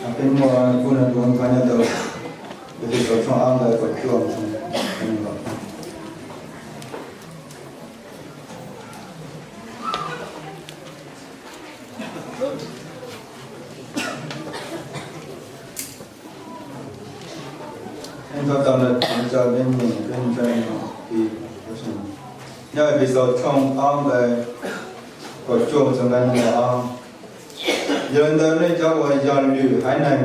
Peb muaj kuj nws tus koj nyob ntawd, Efexus tshooj ob ntawd kaum cuaj. Ntau tau lawm, cov peb nyeem peb ntsej muag ti. Nyob Efexus tshooj ob nqe kaum cuaj txog nqe nees nkaum ob. Yog li ntawd nej cov uas yog lwm haiv neeg,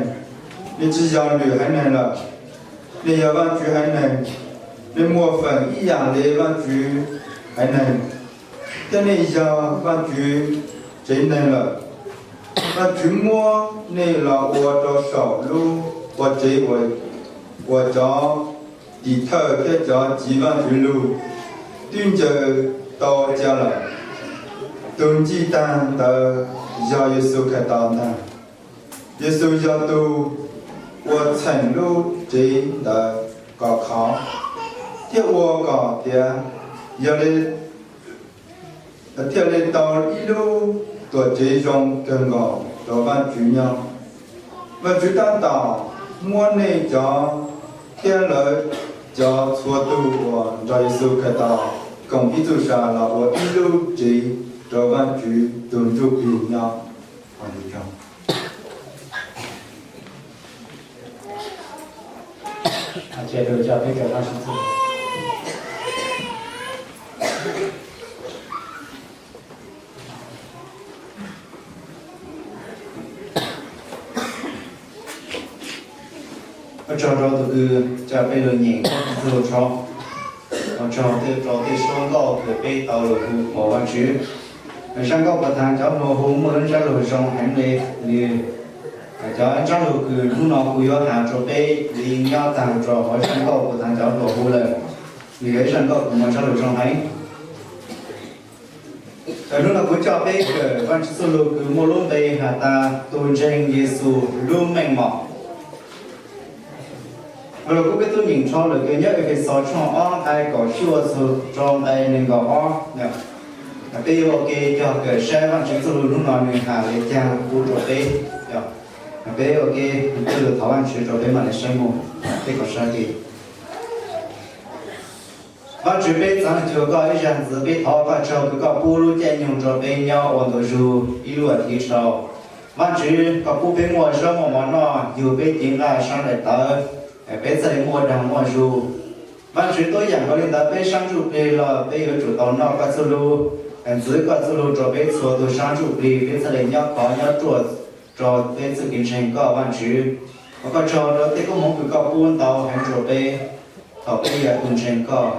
nej tsis yog lwm haiv neeg lawm, nej yog Vajtswv haiv neeg, nej muaj feem ib yam li Vajtswv haiv neeg, thiab nej yog Vajtswv tsev neeg lawm. Vajtswv muab nej los ua rau saum lub ua tsev uas cov tim thawj thiab cov civ Vajtswv lug twb ncaws tau cia lawm. Tus ncig tag ntawd yog Yexus Khetos ntag. Yexus yog tus uas txheem lub tsev ntawd kom khov, thiab ua kom tiav, yog li thiaj li tau ib lub tuam tsev zoo kawg nkaus rau Vajtswv nyob. Vajtswv tab tom muab nej cov thiab lawv cov txhua tus uas nrog Yexus Khetos koom ib txuj sa los ua ib lub tsev rau Vajtswv tus ntsuj plig nyob. Ua tsaug rau tus kws coj peb lug nyeem Vajtswv txoj, ua tsaug thiab rau tej suab nkauj kws peb tau lug hu qhuas Vajtswv. Zaj nkauj puas thaam cov hluas hu muaj lub ntsab lug zoo heev le, nws cov ntsab lug kws hnub no kuv yuav has rua peb li nyob taag rua huv zaj nkauj puas thaam cov hluas hu lawm. Nws yog ib zaj nkauj kws muaj ntsab lug zoo heev. Hnub no kuv coj peb kawm Vajtswv txuj lug kws muaj lub npe has tas tus ntseeg Yexus lub meej mom. Lug kuv peb tub nyeem rho lawm kws nyob Efexus tshooj ob nqai kaum cuaj txug rau nqai nees nkaum ob. Peb yuav ua ke cog kawm saib Vajtswv txuj lug hnub no nws has le caag pub rua peb. Peb ua ke coj lug thov Vajtswv rua peb mam le saib moog, peb koom sab ke. Vajtswv, peb txaav cuag koj ib zag ntxiv, peb thov koj tsaug kws koj pub lub caij nyoog rua peb nyob ua ntu zug ib lub as thiv dhau. Vajtswv, koj pub peb muaj zaub muaj mov noj, yug peb cev nqaj sab daim tawv, peb txhaj le muaj dag muaj zug. Vajtswv, tub yaam nkaus le ntawd peb sab ntsuj plig los peb yuav tsum tau noj koj txuj lug, ntxiv koj txuj lug rua peb txhua tug sab ntsuj plig, peb txhaj le nyob khov nyob ruaj rua peb txuj kev ntseeg koj Vajtswv. Ua koj tsaug rua tej koob hmoov kws koj pub ntau heev rua peb thaum peb yog tug ntseeg koj.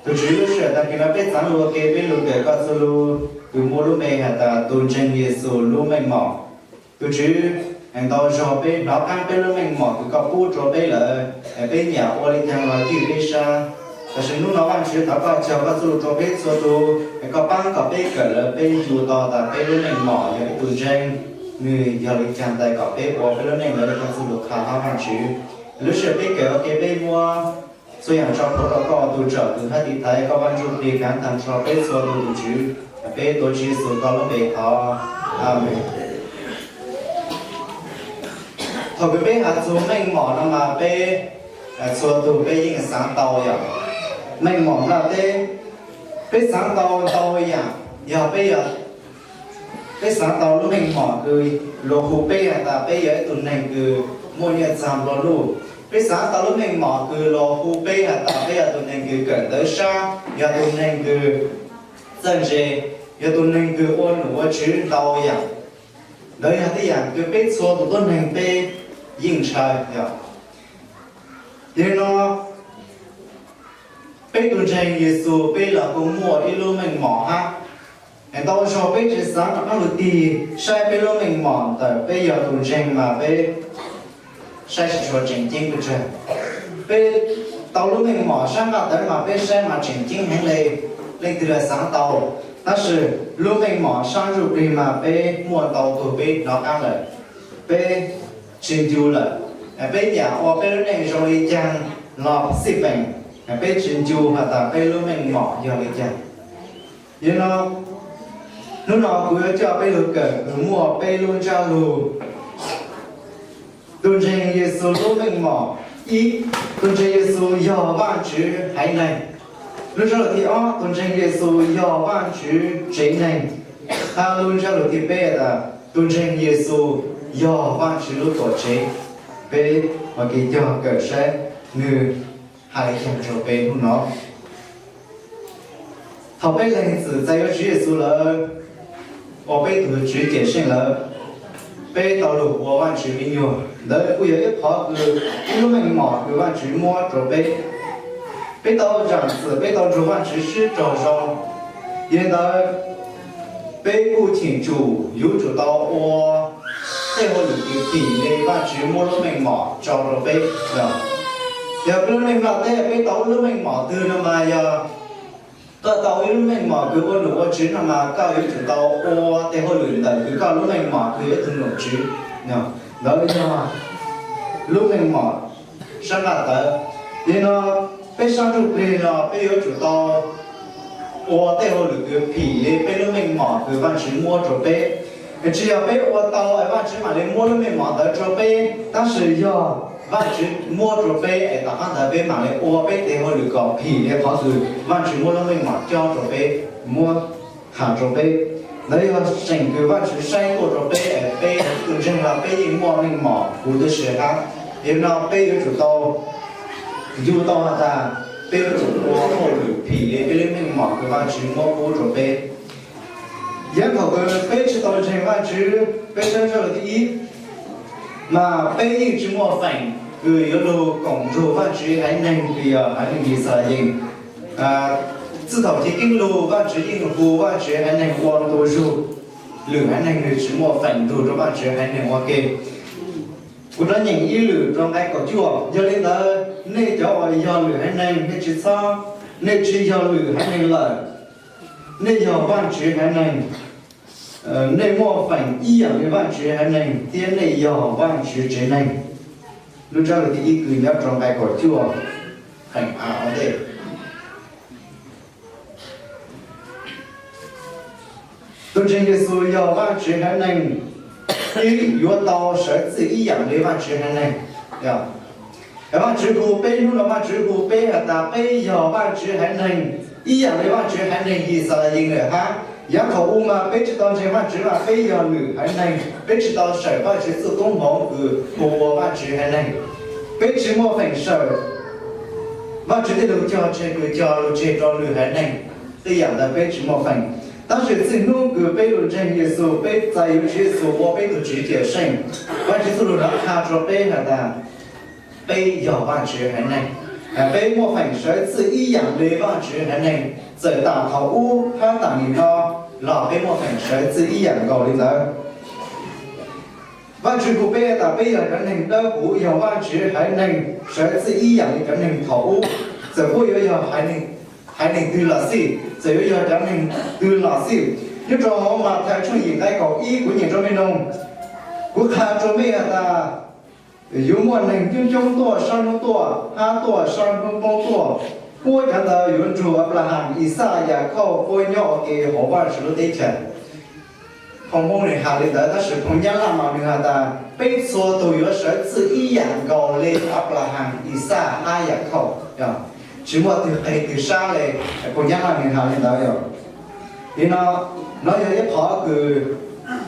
Tug Tswv, lub sij hawm tag kis no peb txaav lug ua ke peb lug kawm koj txuj lug kws muaj lub npe has tas tus ntseeg Yexus lub meej mom. Tug Tswv, ntau zog peb hnov qaab peb lub meej mom kws koj pub rua peb lawm, peb nyam ua le caag los ywj peb sab. Tam sis nub no Vajtswv thov koj cog koj txuj lug rua peb txhua tug, koj paab kom peb kawm lawm peb ncu tau tas peb lub meej mom yog ib tug ntseeg, nwg yog le caag ntawm kom peb ua peb lub neej lawv le koj txuj lug qha hab Vajtswv. Lub sij hawm peb kawm ua ke peb muab txhua yaam tso plhuav rua koj ua tug tswj tug hab tiv thaiv koj Vaj Ntsuj Plig kaav taag nrho peb txhua tug tug Tswv. Peb tuav Tswv Yexus koj lub npe thov, Amees. Thaum kws peb has txug meej mom no mas peb txhua tug peb yeej xaav tau yog meej mom nplaj teb. Peb xaav tau ntau yaam, yog peb, peb xaav tau lub meej mom kws luag hu peb has tas peb yog ib tug neeg kws muaj nyiaj txag nplua nuj. Peb xaav tau lub meej mom kws luag hu peb has tas peb yog tug neeg kws kawm ntawv sab, yog tug neeg kws txawj ntse, yog tug neeg kws ua num ua tswv ntau yaam. Ntawd yog tej yaam kws peb txhua tug tuab neeg peb yeej ntshaw yog. Yog li no, peb tug ntseeg Yexus peb los kuj muaj ib lub meej mom hab. Ntau zog peb tsi xaav rov qaab lug tig saib peb lub meej mom ntawm peb yog tug ntseeg mas peb saib tsi tshua tseem ceeb pes tsawg. Peb tau lub meej mom sab nqaj tawv mas peb saib mas tseem ceeb heev le, leej twg los xaav tau. Tab sis lub meej mom sab ntsuj plig mas peb muaj ntau tug peb hnov qaab lawm, peb tsi ncu lawm. Peb nyam ua peb lub neej zoo li caag los xij peem, peb tsi ncu has tas peb lub meej mom yog li caag. Yog li no, hnub no kuv yuav coj peb lug kawm kws muaj peb lub ntsab lug. Tus ntseeg Yexus lub meej mom. Ib, tus ntseeg Yexus yog Vajtswv haiv neeg. Lub zaj lus thib ob, tus ntseeg Yexus yog Vajtswv tsev neeg. Hab lub zaj lus thib peb tas tus ntseeg Yexus yog Vajtswv lub tuam tsev. Peb ua kev cog kawm saib nws hais li cas rau peb hnub no. Thaum peb lees txim txais yuav Tswv Yexus lawm ua peb tus Tswv Cawm Seej lawm, peb tau los ua Vajtswv me nyuam. Ntawd kuj yog ib qhov kws ib lub meej mom kws Vajtswv muab rau peb. Peb tau zaam txim, peb tau nrug Vajtswv sib raug zoo. Yog li ntawd, peb kuj cheem tsum yuav tsum tau ua tej hauj lwm kws phim le Vajtswv muab lub meej mom tso rau peb. Yog peb lub neej nyob teb peb tau ib lub meej mom twg no mas yog koj tau ib lub meej mom kws ua nom ua tswv no mas koj yuav tsum tau ua tej hauj lwm ntawm kws koj lub meej mom kws yog ib tug nom tswv. Ntawd yog lub meej mom sab nqaj tawv. Yog li no, peb sab ntsuj plig no peb yuav tsum tau ua tej hauj lwm kws phim le peb lub meej mom kws Vajtswv muab rau peb. Tsis yog peb ua tau es Vajtswv mam li muab lub meej mom ntawd rau peb, tab sis yog Vajtswv muab rau peb es tom qab ntawd peb mam li ua peb tej hauj lwm kom phim li qhov kws Vajtswv muab lub meej mom cob rau peb, muab tham rau peb. Ntawd yog seem kws Vajtswv saib tuaj rau peb es peb tus ntseeg los peb yeej muaj meej mom huv tib si hab. Yog li no peb yuav tsum tau yug tau has tas peb yuav tsum ua hauj lwm phim le peb lub meej mom kws Vajtswv muab pub rau peb. Yav thaum kws peb tsis tau ntseeg Vajtswv, peb saib zaj lus thib ib, mas peb yeej tsis muaj feem kws yuav lug koom nrug Vajtswv haiv neeg kws yog haiv neeg Yixalayees. Txij thaum chiv keeb lug Vajtswv yeej hu Vajtswv haiv neeg ua ntu zug, lwm haiv neeg nws tsis muaj feem nrug rau Vajtswv haiv neeg ua ke. Kuv rov nyeem ib lwm rau nqai kaum cuaj, yog li ntawd nej cov uas yog lwm haiv neeg nej tsis txhob, nej tsis yog lwm haiv neeg lawm, nej yog Vajtswv haiv neeg. Nej muaj feem ib yaam le Vajtswv haiv neeg thiab nej yog Vajtswv tsev neeg. Lub ntsab lus thib ib kws nyob rau nqai kaum cuaj, feem av ua ntej. Tus ntseeg Yexus yog Vajtswv haiv neeg, peb yuav tau sawv txij ib yaam le Vajtswv haiv neeg. Vajtswv hu peb, hnub no Vajtswv hu peb has tas peb yog Vajtswv haiv neeg ib yaam le Vajtswv haiv neeg Yixalayees lawm hab. Yav thaum u mas peb tsis tau ntseeg Vajtswv mas peb yog lwm haiv neeg, peb tsis tau sawm Vajtswv txuj koob hmoov kws hu ua Vajtswv haiv neeg. Peb tsis muaj feem sawm Vajtswv tej lus cog tseg kws cog lug tseg rau lwm haiv neeg, tej yaam ntawd peb tsis muaj feem. Tab sis txij hnub kws peb lug ntseeg Yexus, peb txais yuav Tswv Yexus ua peb tug Tswv Cawm Seej, Vajtswv txuj lug nuav qha rua peb has tas peb yog Vajtswv haiv neeg, peb muaj feem sawv txij ib yaam le Vajtswv haiv neeg. Txawm tam thaum ub hab tam nim no los peb muaj feem sawv txij ib yaam nkaus li ntawd. Vajtswv hu peb tas peb yog cov neeg dawb huv, yog Vajtswv haiv neeg sawv txij ib yaam li cov neeg thaum ub. Txawm puab yuav yog haiv neeg twg los xij, txawm yuav yog cov neeg twg los xij, nyob rau hauv Mathais tshooj yim nqai kaum ib kuv nyeem rua mej noog, kuv qha rua mej has tas yuav muaj neeg coob coob tuaj sab hnub tuaj hab tuaj sab hnub poob tuaj, puab cov ntawd yuav nrug Anplahas, Ixaj, Yakhauj puab nyob ua ke hauv Vajtswv lub teb chaws. Phoo Hmoob nwg has li ntawd, tab sis phoo Nyab Laj mas nwg has tas peb txhua tug yuav sawv txij ib yaam nkaus le Anplahas, Ixaj hab Yakhauj. Tsis muaj twg qeg twg sab le, phoo Nyab Laj nwg has li ntawd yog. Li no, nov yog ib qhov kws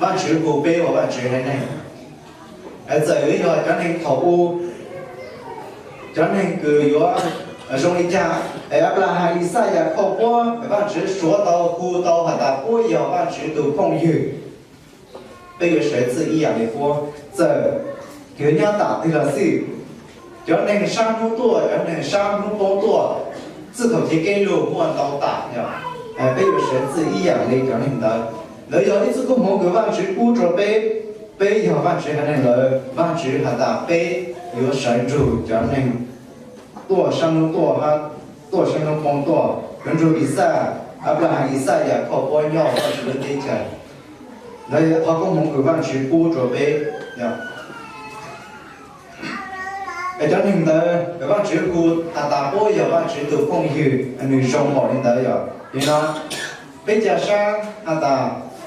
Vajtswv hu peb ua Vajtswv haiv neeg. Txawm yuav yog cov neeg thaum u, cov neeg kws yuav zoo li cas, Anplahas, Ixaj, Yakhauj puab, Vajtswv suav tau hu tau has tas puab yog Vajtswv tug phooj ywg, peb yuav sawv txij ib yaam le puab. Txawm yuav nyob tam twg los xij, cov neeg sab hnub tuaj, cov neeg sab hnub poob tuaj, txij thaum chiv keeb lug muaj ntau tam, peb yuav sawv txij ib yaam le cov neeg ntawd. Ntawd yog ib txuj koob hmoov kws Vajtswv pub rua peb. Peb yog Vajtswv haiv neeg lawm, Vajtswv has tas peb yuav sawv nrug cov neeg tuaj sab hnub tuaj hab tuaj sab hnub poob tuaj, yuav nrug Ixaj, Anplahas, Ixaj, Yakhauj puab nyob Vajtswv lub teb chaws. Ntawd yog qhov koob hmoov kws Vajtswv pub rua peb. Es cov neeg ntawd Vajtswv hu has tas puab yog Vajtswv tug phooj ywg, nwg zoo npaum li ntawd yog. Li no, peb ca sab has tas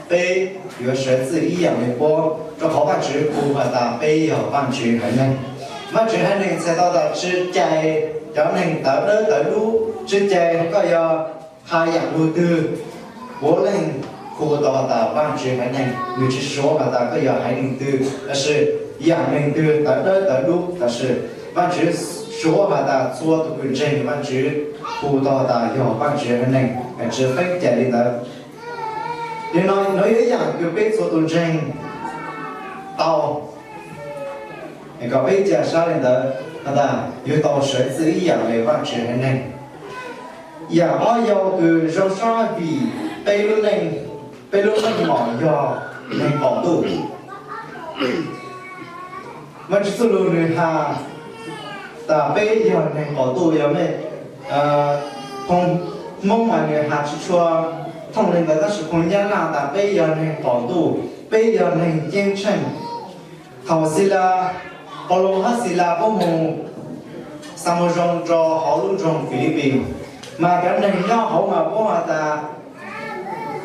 peb yuav sawv txij ib yaam le puab, rua qhov Vajtswv hu has tas peb yog Vajtswv haiv neeg. Vajtswv haiv neeg txhais tau tas tsi cais cov neeg tawv dawb tawv dub, tsi cais koj yog has yaam lug twg, puav leej hu tau has tas Vajtswv haiv neeg. Nwg tsi suav has tas koj yog haiv neeg twg, tab sis yaam neeg twg tawv dawb tawv dub, tab sis Vajtswv suav has tas txhua tug kws ntseeg Vajtswv hu tau has tas yog Vajtswv haiv neeg, tsi feeb cais li ntawd. Yog no, no yog ib yaam kws peb txhua tug ntseeg tau, kom peb ca sab li ntawd has tas yug tau sawv txij ib yaam le Vajtswv haiv neeg. Yaam ob yau kws zoo sab vim peb lub neej, peb lub meej mom yog neeg qaum ntuj. Vajtswv txuj lug nwg has tas peb yog neeg qaum ntuj, yog mej, phoo Moob mas nwg has tsi tshua thooj le ntawd, tab sis phoo Nyab Laj tas peb yog neeg qaum ntuj, peb yog neeg ceeb tsheej. Thaum Xi Las, Paulus hab Xi Las puab moog xa moo zoo rau hauv lub nroog Filipis, mas cov neeg nyob hauv mas puab has tas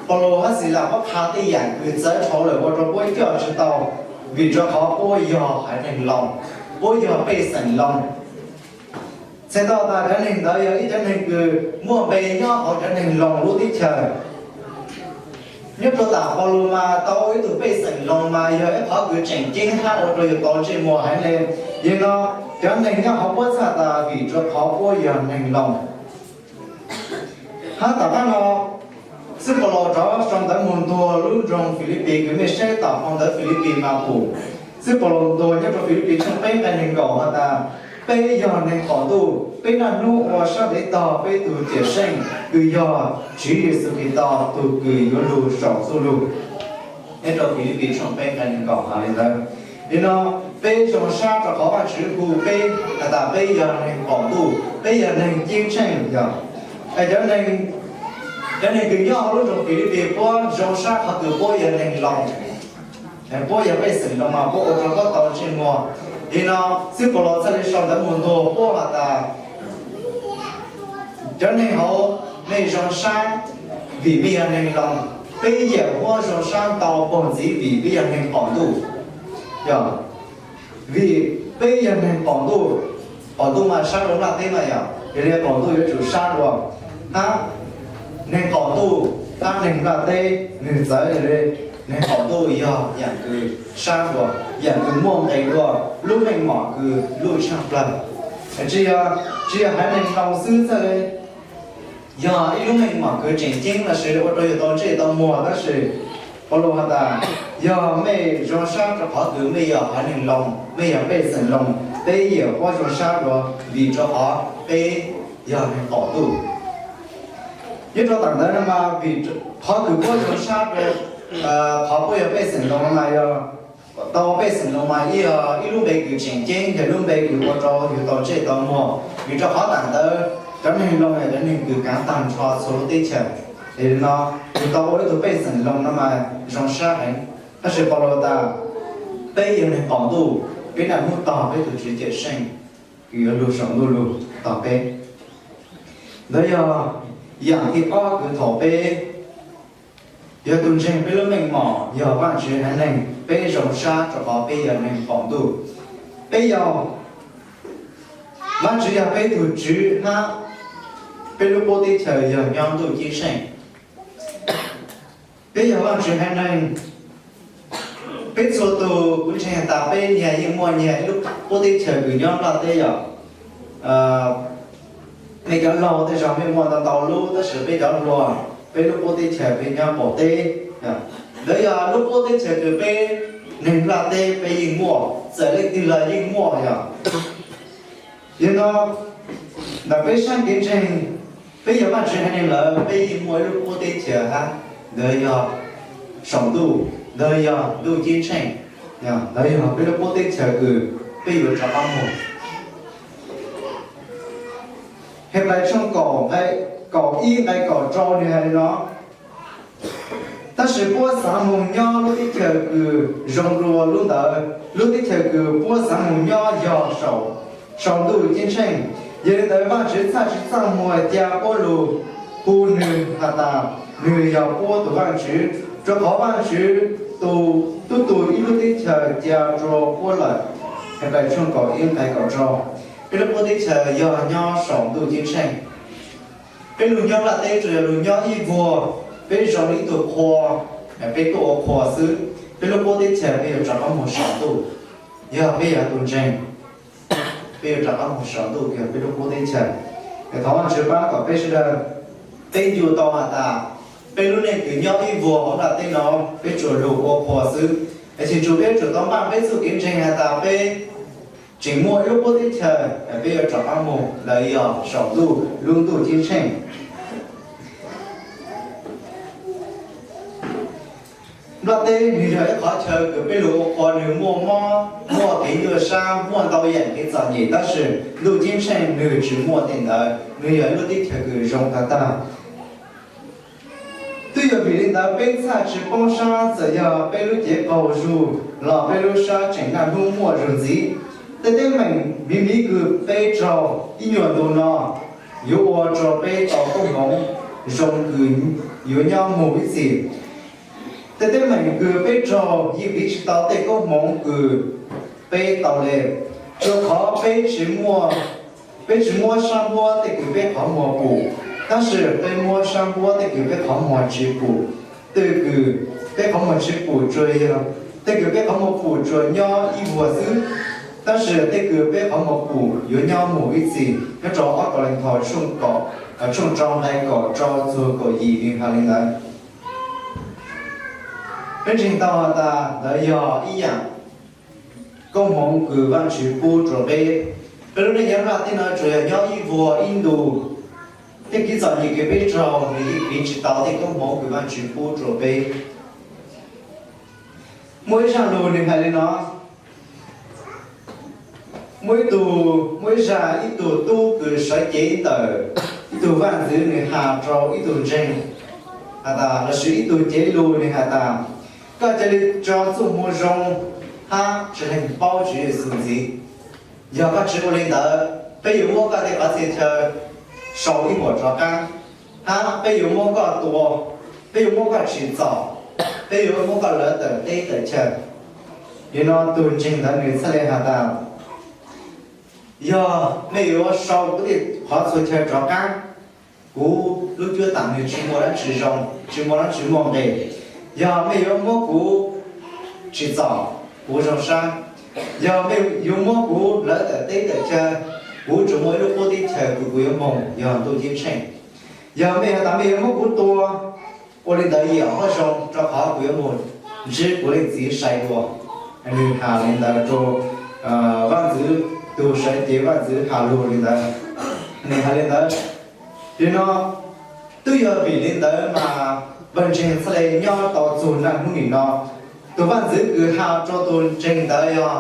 Paulus hab Xi Las puab qha tej yaam kws txawv dhau lawm ua rau puab coj tsi tau, vim rau qhov puab yog haiv neeg Loos, puab yog pej xeem Loos. Txhais tau tas cov neeg ntawd yog ib cov neeg kws muaj npe nyob hauv cov neeg Loos lub teb chaws. Nyob rau tam Paulus mas tau ib tug pej xeem Loos mas yog ib qhov kws tseem ceeb hab ua rau yus tau ntsej muag heev le. Yog no, cov neeg nyob hauv puab txhais tas vim rau qhov puab yog neeg Loos. Hab tom qab no, xib Paulus rov sau ntawv moog ntuas lub nroog Filipis kws mej saib tom phoo ntawv Filipis mas pum. Xib Paulus ntuas nyob rau Filipis tshooj peb nqai neeg nkaum has tas, peb yog neeg qaum ntuj, peb naj hnub ua sab ntev tog peb tug Cawmseej kws yog Tswv Yexus Khetos tug kws yuav lug saum txuj lug. Nyob rau Filipis tshooj peb nqai neeg nkaum has li ntawd. Yog no, peb zoo sab rau qhov Vajtswv hu peb has tas peb yog neeg qaum ntuj, peb yog neeg ceeb tsheej yog. Cov neeg kws nyob hauv lub nroog Filipis puab zoo sab qhov kws puab yog neeg Loos, puab yog pej xeem Loos mas puab ua rau puab tau ntsej muag. Yog no, xib Paulus txhaj le sau ntawv moog ntuas puab has tas, cov neeg hauv, mej zoo sab vim mej yog neeg Loos, peb yawm huab zoo sab ntau puag ntxiv vim peb yog neeg qaum ntuj. Yog, vim peb yog neeg qaum ntuj, qaum ntuj mas sab dua nplaj teb mas yog, yog li qaum ntuj yuav tsum sab dua. Hab neeg qaum ntuj hab neeg nplaj teb nwg txawv, yog li neeg qaum ntuj yog yaam kws sab dua, yaam kws muaj nqe dua, lub meej mom kws luj tshaaj plawg. Tsi yog, tsi yog haiv neeg Loos xwb txhaj le yog ib lub meej mom kws tseem ceeb lossis ua rau yus tau ntsej tau muag, tab sis Paulus has tas, yog mej zoo sab rau qhov kws mej yog haiv neeg Loos, mej yog pej xeem Loos, peb yawm huab zoo sab dua vim rau qhov peb yog neeg qaum ntuj. Nyob rau tam ntawd no mas vim qhov kws puab zoo sab rau qhov puab yog pej xeem Loos no mas yog, tau pej xeem Loos mas ib, ib lub npe kws tseem ceeb, yog lub npe kws ua rau yus tau ntsej tau muag, vim rau qhov tam ntawd cov neeg Loos yog cov neeg kws kaav taag nrho txhua lub teb chaws. Es no, yus tau ua ib tug pej xeem Loos no mas zoo sab heev. Tab sis Paulus tas, peb yog neeg qaum ntuj, peb naj hnub tog peb tug Tswv Cawmseej kws yuav lug saum ntuj lug tog peb. Ntawd yog yaam thib ob kws thaum peb yog tug ntseeg peb lub meej mom yog Vaajtswv haiv neeg, peb zoo sab rau qhov peb yog neeg qaum ntuj. Peb yog, Vaajtswv yog peb tug Tswv hab peb lub qub teb chaws yog nyob ntuj ceeb tsheej. Peb yog Vaajtswv haiv neeg. Peb txhua tug, kuv ntseeg tas peb nyag yeej muaj nyag ib lub qub teb chaws kws nyob nplaj teb yog. Mej cov laug tej zag mej muaj ntau ntau lub, tab sis peb cov hluas, peb lub qub teb chaws peb nyob qaum teb. Ntawd yog lub qub teb chaws kws peb neeg nplaj teb peb yeej muaj, txawm leej twg los yeej muaj yog. Yog no, ntawm peb saab kev ntseeg, peb yog Vaajtswv haiv neeg lawm peb yeej muaj ib lub qub teb chaws hab, ntawd yog saum ntuj, ntawd yog ntuj ceeb tsheej, ntawd yog peb lub qub teb chaws kws peb yuav rov qab moog. Henplais tshooj kaum ib nqai kaum rau nwg has li no: Tab sis puab xaav moog nyob lub teb chaws kws zoo dua lub ntawd, lub teb chaws kws puab xaav moog nyob yog saum ntuj ceeb tsheej. Yog li ntawd Vaajtswv txhaj tsi txaj muag ca puab lug hu nwg has tas nwg yog puab tug Vaajtswv, rua qhov Vaajtswv Tus tub tu ib lub teb chaws cia rua puab lawm. Heeplaws tshooj kaum ib nqai kaum rau. Peb lub qub teb chaws yog nyob saum ntuj ceeb tsheej. Peb lug nyob nplaj teb tsuas yog lug nyob ib vuag, peb zoo li ib tug qhua, peb tuaj ua qhua xwb. Peb lub qub teb chaws peb yuav rov qab moog saum ntuj, yog peb yog tus ntseeg, peb yuav rov qab moog saum ntuj yog peb lub qub teb chaws. Thov Vaajtswv pab kom peb sawv daws, peb ncu tau has tas, peb lub neej kws nyob ib vuag hauv nplaj teb no, peb tsuas lug ua qhua xwb. Es tsis tsum peb tsum tau npaaj peb txuj kev ntseeg has tas peb tseem muaj ib lub qub teb chaws, peb yuav rov qab moog, lawv yog saum ntuj lub ntuj ceeb tsheej. Nplaj teb nwg yog ib qhov chaw kws peb lug ua qhua, nwg muaj mob, muaj kev nyuaj sab, muaj ntau yam kev txom nyem, tab sis ntuj ceeb tsheej nwg tsis muaj tej ntawd, nwg yog ib lub teb chaws kws zoo tag tag. Twb yog vim li ntawd peb txhaj tsis poob sab, txawm yog peb lub cev qaug zug los peb lub sab tseem naj hnub muaj zug ntxiv. Tej teeb meem miv miv kws peb raug ib nyuag ntu no yuav ua rua peb tau koob hmoov zoo kws yuav nyob mus ib txhis. Tej teeb meem kws peb raug yeej piv tsis tau tej koob hmoov kws peb tau le, rua qhov peb tsis muab sab npuab tej kws peb qhov muag pum, tab sis peb muab sab npuab tej kws peb qhov muag tsis pum. Tej kws peb qhov muag tsis pum tsuas yog, tej kws peb qhov muag pum tsuas nyob ib vuag xwb, tab sis tej kws peb qhov muag pum yuav nyob mus ib txhis. Nyob rau ob Kauleethaus tshooj rau nqai kaum rau txug kaum yim nwg has li ntawd. Peb ntseeg tau has tas ntawd yog ib yaam koob hmoov kws Vaajtswv pub rua peb. Peb lub neej nyob nplaj teb no tsuas yog nyob ib vuag ib ntu, tej kev txom nyem kws peb raug nwg yeej piv tsis tau tej koob hmoov kws Vaajtswv pub rua peb. Muaj ib zaj lug nwg has li no, muaj ib tug, muaj ib zag ib tug tub kws sawv cev ntawm ib tug vaaj ntxwv, nwg has rau ib tug ntseeg has tas, lossis ib tug cev lug nwg has tas, koj ca le tso txuj moo zoo hab tsi leeg paub Tswv Yexus ntxiv. Yog koj tsi ua li ntawd, peb yuav muab koj tej qhov txhia chaw sau ib huam rov qaab, hab peb yuav muab koj tua, peb yuav muab koj tsim txom, peb yuav muab koj lawv tawm teb tawm chaw. Nim no tug ntseeg ntawd nwg txhaj le has tas, yog mej yuav sau kuv tej qhov txhia chaw rov qaab, kuv lub cuab taam nwg tsi muaj dlaab tsi zoo, tsi muaj dlaab tsi muaj nqis. Yog mej yuav muab kuv tsim txom, kuv zoo sab. Yog mej yuav muab kuv lawv tawm teb tawm chaw, kuv tsuas muaj ib lub qub teb chaws kws kuv yuav moog yog ntuj ceeb tsheej. Yog mej has tas mej yuav muab kuv tua, ua li ntawd yeej qoj zoo, rua qhov kuv yuav moog ntsib kuv leej txiv sai dua. Nwg has li ntawd rua vaaj ntxwv, tug sawv cev vaaj ntxwv has lug li ntawd. Nwg has li ntawd, li no twb yog vim li ntawd mas pawg ntseeg txhaj le nyob tau txug naj hnub nim no. Tug vaaj ntxwv kws has rua tug ntseeg ntawd yog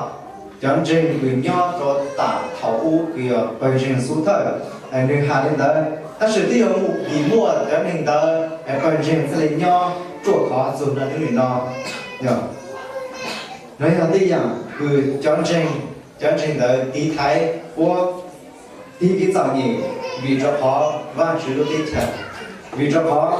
cov ntseeg kws nyob rua taam thaum ub kws yog pawg ntseeg xub thawj. Nwg has li ntawd, tab sis twb yog vim muaj cov neeg ntawd pawg ntseeg txhaj le nyob ruaj khov txug naj hnub nim no. No yog tej yaam kws cov ntseeg, cov ntseeg ntawd tiv thaiv puab, tiv kev txom nyem, vim rua qhov Vaajtswv lub teb chaws, vim rua qhov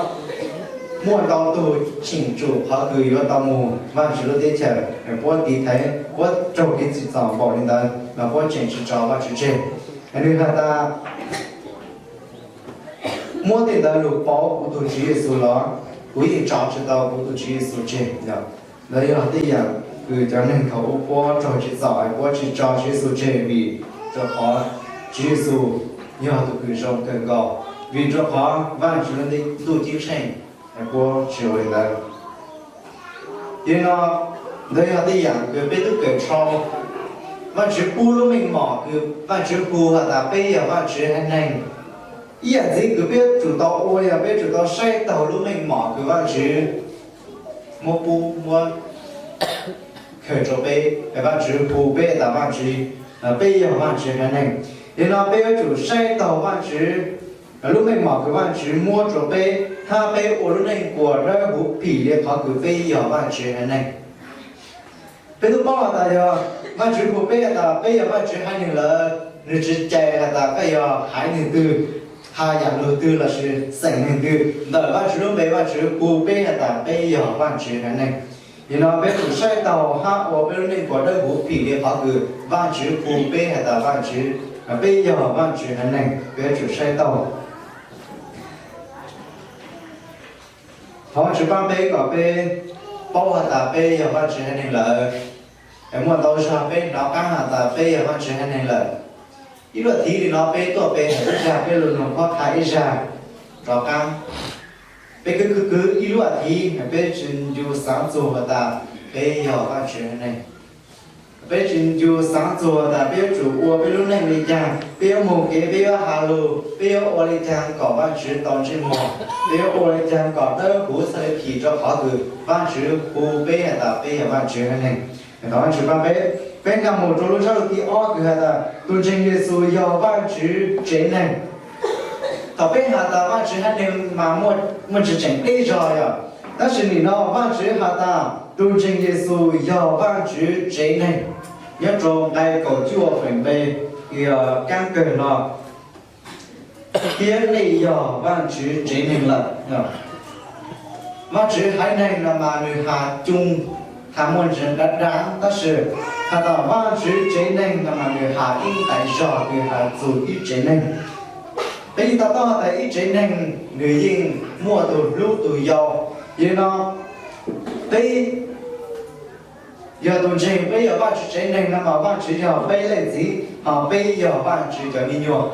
muaj ntau tug tseem tsum qhov kws yuav tau moog Vaajtswv lub teb chaws, puab tiv thaiv, puab raug kev txim txom npaum li ntawd los puab tseem tsi tso Vaajtswv tseg. Nwg has tas, muab tej ntawd lug pauv kuv tug Tswv Yexus los, kuv yeej tso tsi tau kuv tug Tswv Yexus tseg. Ntawd yog tej yaam kws cov neeg thaum ub puab raug tsim txom, puab tsi tso Tswv Yexus tseg vim rua qhov Tswv Yexus yog tug kws zoo kawg nkaus, vim rua qhov Vaajtswv ntuj ceeb tsheej, puab tsi ua li ntawd. Yog li no, ntawd yog tej yaam kws peb tub kawm tshau. Vaajtswv pub lub meej mom kws Vaajtswv hu has tas peb yog Vaajtswv haiv neeg. Ib yaam ntxiv kws peb tsum tau ua yog peb tsum tau saib taug lub meej mom kws Vaajtswv muab pub, muab khaws rua peb, Vaajtswv hu peb tas Vaajtswv, peb yog Vaajtswv haiv neeg. Yog li no peb yuav tsum saib taug Vaajtswv lub meej mom kws Vaajtswv muab rua peb, hab peb ua lub neej kuas dawb huv phim li qhov kws peb yog Vaajtswv haiv neeg. Peb tub paub has tas yog Vaajtswv hu peb has tas peb yog Vaajtswv haiv neeg lawm, nwg tsi cais has tas koj yog haiv neeg twg, has yaam lug twg lossis xeem neeg twg, ntawm Vaajtswv lub npe Vaajtswv hu peb has tas peb yog Vaajtswv haiv neeg. Nim no peb yuav tsum saib taus hab ua peb lub neej kom dawb huv phim li qhov kws Vaajtswv hu peb has tas Vaajtswv, peb yog Vaajtswv haiv neeg, peb yuav tsum saib taus. Thov Vaajtswv paab peb kom peb paub has tas peb yog Vaajtswv haiv neeg lawm. Es muaj ntau zag peb hnov qaab has tas peb yog Vaajtswv haiv neeg lawm. Ib lub as thiv li no peb tuaj pe has ib zag, peb lug noog qhuab qha ib zag rov qaab. Peb kwv kwv kwv ib lub as thiv, peb tsi ncu xaav txuag has tas peb yog Vaajtswv haiv neeg. Peb tsi ncu xaav txuag tas peb yuav tsum ua peb lub neej li caag, peb yuav moog kev, peb yuav has lug, peb yuav ua li caag kom Vaajtswv tau ntsej muag, peb yuav ua li caag kom dawb huv txhaj le phim rua qhov kws Vaajtswv hu peb has tas peb yog Vaajtswv haiv neeg. Thov Vaajtswv paab peb. Peb nkaag mus rua lub sab lug thib ob kws has tas tug ntseeg Yexus yog Vaajtswv tsev neeg. Thaum peb has tas Vaajtswv haiv neeg mas muaj tsi tseem dleb zog yog, tab sis nim no Vaajtswv has tas tug ntseeg Yexus yog Vaajtswv tsev neeg. Nyob rua nqai kaum cuaj feem npe, kaab kawg no, thiab nej yog Vaajtswv tsev neeg lawm. Vaajtswv haiv neeg no mas nwg has coo, has muaj ntsis dav dav, tab sis has tas Vaajtswv tsev neeg no mas nwg has ib ntais zog, nwg has txug ib tsev neeg. Peb yeej to taub has tas ib tsev neeg nwg yeej muaj tug hlub tug yau. Yog li no, peb yog tug ntseeg, peb yog Vaajtswv tsev neeg no mas Vaajtswv yog peb leej txiv, ho peb yog Vaajtswv cov me nyuam.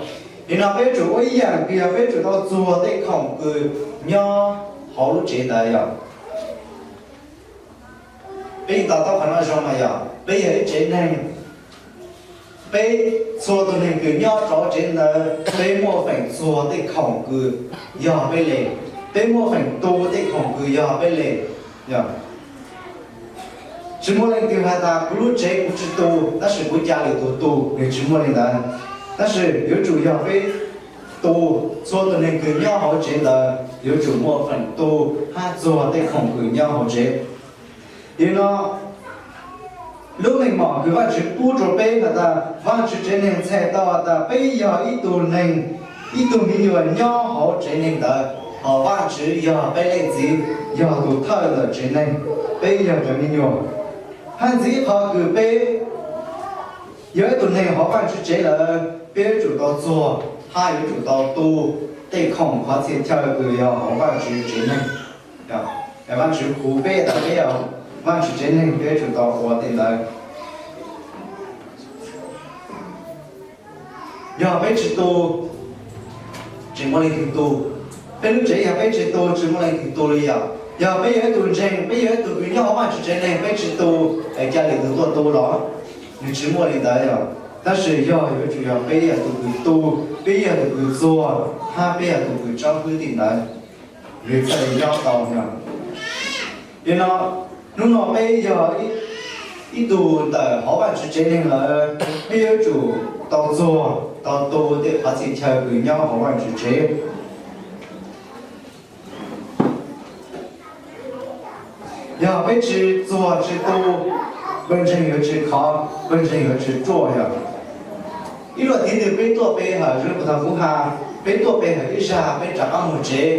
Yog li no peb yuav tsum ua ib yaam kws yog peb yuav tsum tau txuag tej khoom kws nyob hauv lub tsev ntawd yog. Peb yeej to taub qhov no zoo mas yog peb yog ib tsev neeg, peb txhua tug neeg kws nyob rau tsev ntawd peb muaj feem txuag tej khoom kws yog peb le, peb muaj feem tu tej khoom kws yog peb le. Yog tsi muaj leej twg has tas kuv lub tsev kuv tsi tu, tab sis kuv ca lwm tug tu, nwg tsi muaj li ntawd. Tab sis yuav tsum yog peb tu, txhua tug neeg kws nyob hauv tsev ntawd yuav tsum muaj feem tu hab txuag tej khoom kws nyob hauv tsev. Yog li no, lub meej mom kws Vaajtswv pub rua peb has tas Vaajtswv tsev neeg txhais tau has tas peb yog ib tug neeg, ib tug me nyuam nyob hauv tsev neeg ntawd, ho Vaajtswv yog peb leej txiv, yog tug thawj ntawm tsev neeg, peb yog cov me nyuam. Hab ntxiv qhov kws peb yog ib tug neeg hauv Vaajtswv tsev lawm, peb yuav tsum tau txuag hab yuav tsum tau tu tej khoom qhov txhia chaw kws yog hauv Vaajtswv tsev neeg. Vaajtswv hu peb tas peb yog Vaajtswv tsev neeg, peb yuav tsum tau ua tej ntawd. Yog peb tsi tu, tsi muaj leej twg tu. Peb lub tsev yog peb tsi tu, tsi muaj leej twg tu li yog. Yog peb yog ib tug ntseeg, peb yog ib tug kws nyob hauv Vaajtswv tsev neeg, peb tsi tu, es ca lwm tug tuaj tu los? Nws tsi muaj li ntawd yog. Tab sis yog yuav tsum yog peb yog tug kws tu, peb yog tug kws txuag, hab peb yog tug kws tsob hwb tej ntawd, nws txhaj le nyob tau yog. Yog li no, hnub no peb yog ib tug ntawm hauv Vaajtswv tsev neeg lawm, peb yuav tsum tau txuag tau tu tej qhov txhia chaw kws nyob hauv Vaajtswv tsev. Yog peb tsi txuag tsi tu, pawg ntseeg yuav tsi khov, pawg ntseeg yuav tsi ruaj yog. Ib lub as thiv twg peb tuaj pe hawm zoo li kuv thaum kuv has, peb tuaj pe hawm ib zag peb rov qab moog tsev.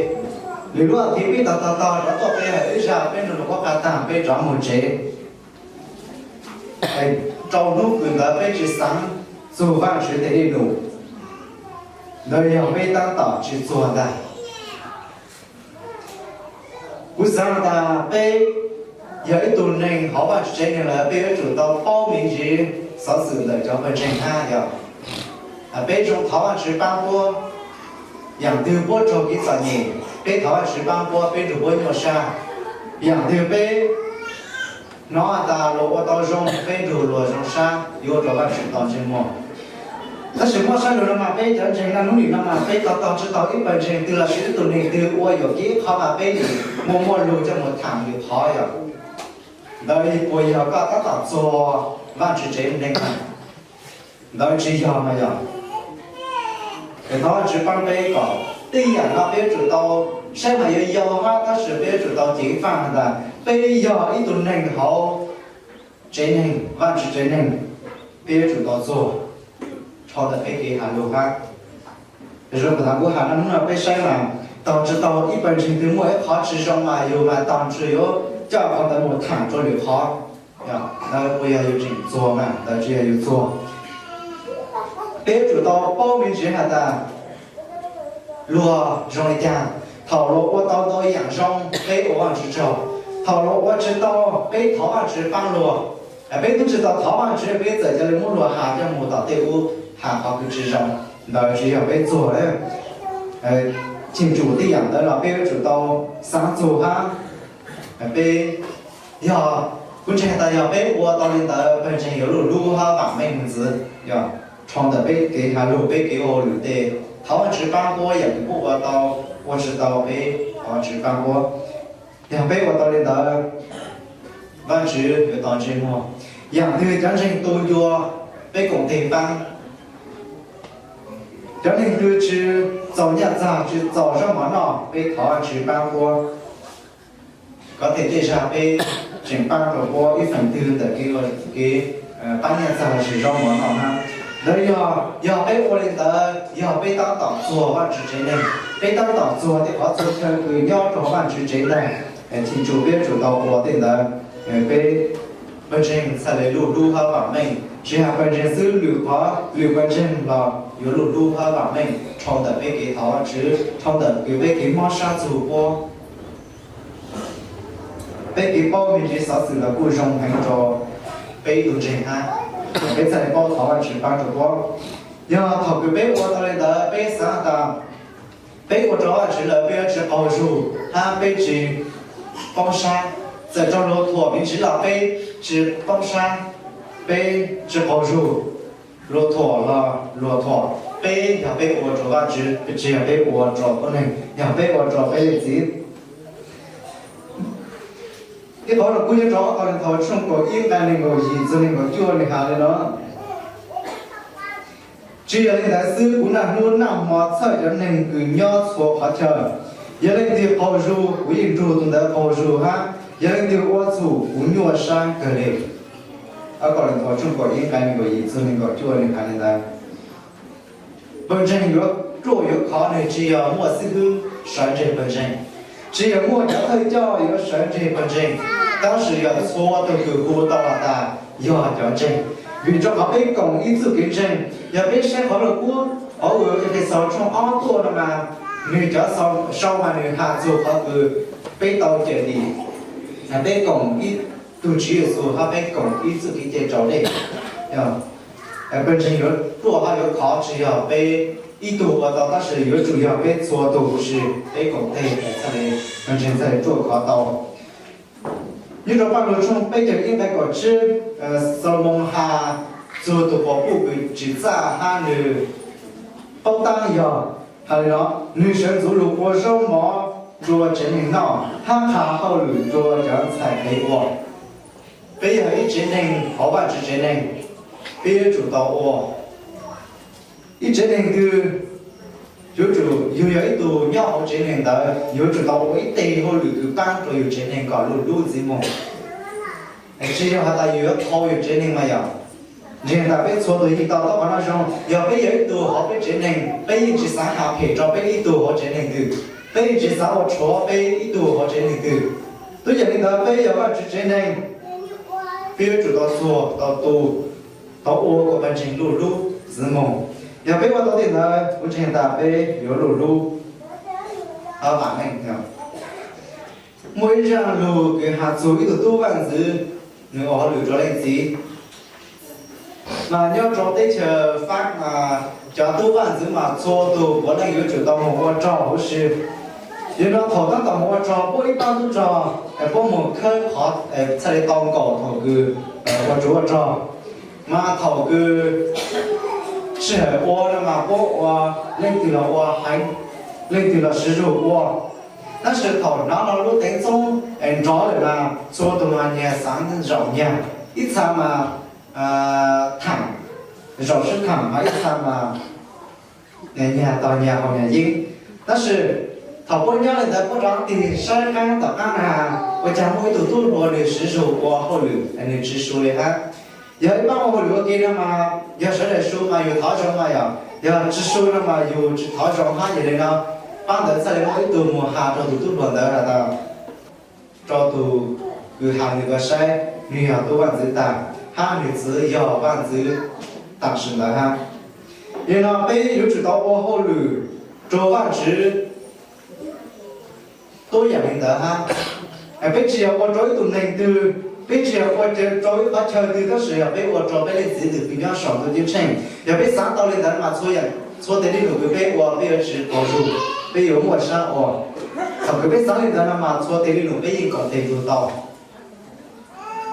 Lwm lub as thiv peb tog tog tog rov tuaj pe hawm ib zag peb nrug lug qhuab qha taag peb rov moog tsev. Rau hnub kws ntawd peb tsi xaav txug Vaajtswv tej dej num, ntawd yog peb taab tom tsi txuag ntag. Kuv xaav tas peb yog ib tug neeg hauv Vaajtswv tsev neeg lawm, peb yuav tsum tau paub me ntsis xov xwm ntawm cov pawg ntseeg hab yog. Peb zoo thov Vaajtswv paab puab, yaam twg puab raug kev txom nyem, peb thov Vaajtswv paab puab, peb nrug puab nyuaj sab. Yaam twg peb hnov has tas luag ua tau zoo, peb nrug luag zoo sab, yuav ua rau Vaajtswv tau ntsej muag. Tab sis muaj sab lug no mas peb cov ntseeg no hnub nim no mas peb tog tog tsi tau ib pawg ntseeg twg lossis ib tug neeg twg ua yuam kev ib qho mas peb nim muaj muaj lug coj mus thaam lwm qhov yog. Ntawd puas yog koj tab tom txuag Vaajtswv tsev neeg? Ntawd tsi yog mas yog. Es thov Vaajtswv paab peb kom tej yaam no peb yuav tsum tau saib mas yuav yau hab, tab sis peb yuav tsum tau ceev faaj has tas peb yog ib tug neeg hauv tsev neeg, Vaajtswv tsev neeg, peb yuav tsum tau txuag dhau ntawm peb kev has lug hab. Zoo kuv has no hnub no peb saib mas tog tsi tau ib pawg ntseeg twg muaj ib qhov tsi zoo mas yug mas tog tsi yuav coj qhov ntawd mus tham rau lwm qhov. Ntawd puas yog yus tseem txuag mas? Ntawd tsis yog yus txuag. Peb yuav tsum tau paub me ntsis has tas luag zoo li cas. Thaum luag ua tau ntau yam zoo, peb ua Vajtswv tsaug. Thaum luag ua tsis tau, peb thov Vajtswv pab luag. Peb twb tsis tau thov Vajtswv, peb txawm cia li muab luag has coj mus tom tej ub, has qhov kws tsis zoo. Ntawd tsis yog peb txuag lawm. Cheem tsum tej yam ntawd los peb yuav tsum tau xav txug hab. Peb, yog, kuv ntseeg tas yog peb ua tau li ntawd, pawg ntseeg yuav luj lub hab vam meej ntxiv. Yog, dhau ntawm peb kev has lug, peb kev ua hauj lwm tes, thov Vajtswv paab puab, yam kws puab ua tau, ua tsis tau peb thov Vajtswv paab puab. Yog peb ua tau li ntawd, Vajtswv yuav tau ntsej muag. Yam twg cov ntseeg tu ncua, peb koom tes paab. Cov neeg twg tsis txaus nyaj txag, tsis txaus zaub mov noj, peb thov Vajtswv paab puab. Kov tej tej zag peb tseem paab rau puab ib feem twg ntawm kev, kev paab nyaj txag lossis zaub mov noj hab. Ntawd yog, yog peb ua li ntawd, yog peb tab tom txuag Vajtswv tsev neeg, peb tab tom txuag tej qhov txhua chaw kws nyob rau Vajtswv tsev neeg. Cheem tsum peb yuav tsum tau ua tej ntawd, peb pawg ntseeg txhaj le luj lub hab vam meej. Tsis has pawg ntseeg xwb, lwm qhov, lwm pawg ntseeg los yuav luj lub hab vam meej dhau ntawm peb kev thov Vajtswv, dhau ntawm kws peb kev mob sab txug puab. Peb kev paub me ntsis xov xwm los kuj zoo heev rau peb ib tug ntseeg hab, peb txhaj le paub thov Vajtswv paab rau puab. Yog thaum kws peb ua tau li ntawd, peb xav tas peb ua rau Vajtswv lawm peb yuav tsis qaug zug hab peb tsis poob sab. Txawm raug luag thuam me ntsis los peb tsis poob sab, peb tsis qaug zug. Luag thuam los luag thuam, peb yog peb ua rau Vajtswv, tsis yog peb ua rau tuab neeg, yog peb ua rau peb leej txiv. Ib qhov los kuj nyob rau Ob Kauleethaus tshooj kaum ib nqe nees nkaum yim txug nees nkaum cuaj nws has li no: Tsis yog li ntawd xwb, kuv naj hnub naj hmo txhawj cov neeg kws nyob txhua qhov chaw. Yog leej twg qaug zug, kuv yeej nrug tus ntawd qaug zug hab yog leej twg ua txhum, kuv nyuaj sab kawg li. Ob Kauleethaus tshooj kaum ib nqe nees nkaum yim txug nees nkaum cuaj nws has li ntawd. Pawg ntseeg yuav ruaj yuav khov nws tsis yog muaj xib hwb sawv ntseg pawg ntseeg, tsis yog muaj cov thawj coj yuav sawv ntseg pawg ntseeg, tab sis yog txhua tug kws hu tau has tas yog cov ntseeg. Vim rau qhov peb koom ib txuj kev ntseeg, yog peb saib qhov lug kub hauv Efexaus tshooj ob tuaj no mas, nws cov sau mas nws has txug qhov kws peb tau cawm dim, peb koom ib tug Tswv Yexus hab peb koom ib txuj kev cai raus dej. Pawg ntseeg yuav ruaj hab yuav khov tsis yog peb ib tug ua tau, tab sis yuav tsum yog peb txhua tug huv si peb koom tes, pawg ntseeg txhaj le ruaj khov tau. Nyob rau Paj Lug tshooj peb caug ib nqe kaum tsib, Xalumoos has txug tus quas puj kws tsim txaj hab nws paub taab yog has li no: Nws sawv ntxuv lug ua zaub mov rua tsev neeg noj hab qha hauj lwm rua cov ntxhais qhev ua. Peb yog ib tsev neeg hauv Vajtswv tsev neeg, peb yuav tsum tau ua. Ib tsev neeg twg yuav tsum, yug yog ib tug nyob hauv tsev neeg ntawd, yuav tsum tau ua ib teg hauj lwm kws paab rua yug tsev neeg kom luj lub ntxiv moog. Tsis yog has tas yug yuav thau yug tsev neeg mas yog. Ntseeg tas peb txhua tug yeej tau taub qhov no zoo, yog peb yog ib tug hauv peb tsev neeg, peb yeej tsis xaav has phem rua peb ib tug hauv tsev neeg twg, peb yeej tsis xaav ua rhuav peb ib tug hauv tsev neeg twg. Tub yog li ntawd peb yog Vajtswv tsev neeg, peb yuav tsum tau txuag, tau tu, tau ua kom pawg ntseeg luj lub ntxiv moog. Yog peb ua tau tej ntawd, kuv ntseeg tas peb yuav luj lub hab vam meej. Muaj ib zaj lug kws has txug ib tug tub vaj ntxwv, nws ua hauj lwm rua leej txiv. Mas nyob rua teb chaws Fab mas cov tub vaj ntxwv mas txhua tug puav leej yuav tsum tau moog ua rog huv si. Yog le nuav thaum tab tom moog ua rog, puab ib paab tub rog, puab moog khawb qhov txhaj le tau nkaum thaum kws ua tsov ua rog. Mas thaum kws sij hawm ua no mas puab ua, leej twg los ua heev, leej twg los siv zug ua. Tab sis thaum hnov no lub teev txoob nrov lawm mas txhua tug mas nyag xaav zaum nyag, ib txha mas thaam, zaum sib thaam, ho ib txha mas nyag tog nyag haus nyag yeeb. Tab sis thaum puab nyob le ntawd puab rov tig saib qaab tom qaab na, ua caag muaj ib tug tub hluas nws siv zug ua hauj lwm, nws tsis su li hab. Yog ib paab ua hauj lwm ua ke no mas yog sawv daws su mas yug thov zoo mas yog, yog tsis su no mas yug tsis thov zoo hab. Yog le no paab ntawd txhaj le muaj ib tug moog has rua tus tub hluas ntawd has tas, rua tus kws has nwg kov saib, nwg yog tub vaaj ntxwv taag, hab nwg txwv yog vaaj ntxwv taam sim ntawd hab. Yog le no peb yuav tsum tau ua hauj lwm rua Vaajtswv tuab yaam le ntawd hab. Peb tsi yog ua rua ib tug neeg twg, peb tsi yog ua rua ib qhov chaw twg, tab sis yog peb ua rua peb leej txiv ntxwv kws nyob sau ntuj ceeb tsheej. Yog peb xaav tau le ntawd mas txhua teg le num kws peb ua peb yuav tsi qaug zug, peb yuav muaj sab ua. Thaum kws peb xaav le ntawd no mas txhua teg le num peb yeej koom tes tug tau.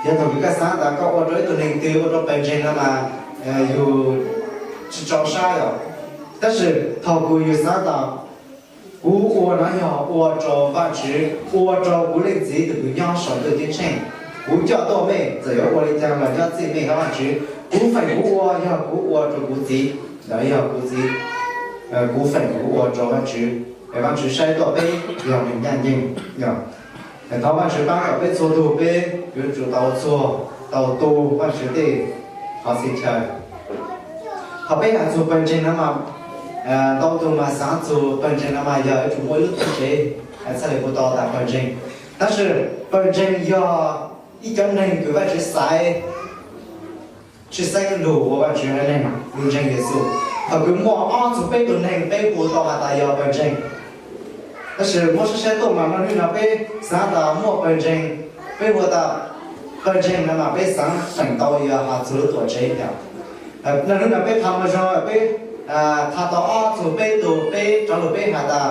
Yog thaum kws koj xaav tas koj ua rua ib tug neeg twg, ua rua pawg ntseeg no mas yug tsi tso sab yom. Tab sis thaum kws yug xaav tas kuv ua no yog ua rua Vaajtswv, ua rua kuv leej txiv tus kws nyob sau ntuj ceeb tsheej, kuv coj tuaj mej, txawm yuav ua le caag los nyob txij mej hab Vaajtswv. Kuv feem kuv ua yog kuv ua rua kuv txiv, los yog kuv txiv, kuv feem kuv ua rua Vaajtswv, es Vaajtswv saib tuaj peb yog neeg ncaaj nceeg. Thov Vaajtswv paab kom peb txhua tug peb yuav tsum tau txuag, tau tu Vaajtswv tej qhov txhia chaw. Thaum peb has txug pawg ntseeg no mas, ntau tug mas xaav txug pawg ntseeg no mas yog yuav tsum muaj ib lub tuam tsev, txhaj le hu tau tas pawg ntseeg. Tab sis pawg ntseeg yog ib cov neeg kws Vaajtswv xaiv tsi xeeb lug ua Vaajtswv haiv neeg, lug ntseeg Yexus. Thaum kws muaj ob txug peb tug neeg peb hu tau has tas yog pawg ntseeg. Tab sis muab saib saib tuaj mas naj hnub no peb xaav tas muaj pawg ntseeg, peb hu tas pawg ntseeg no mas peb xaav feem tau yog has txug lub tuam tsev yom. Naj hnub no peb qha mog zoo peb qha tau ob txug peb tug, peb rov lug peb has tas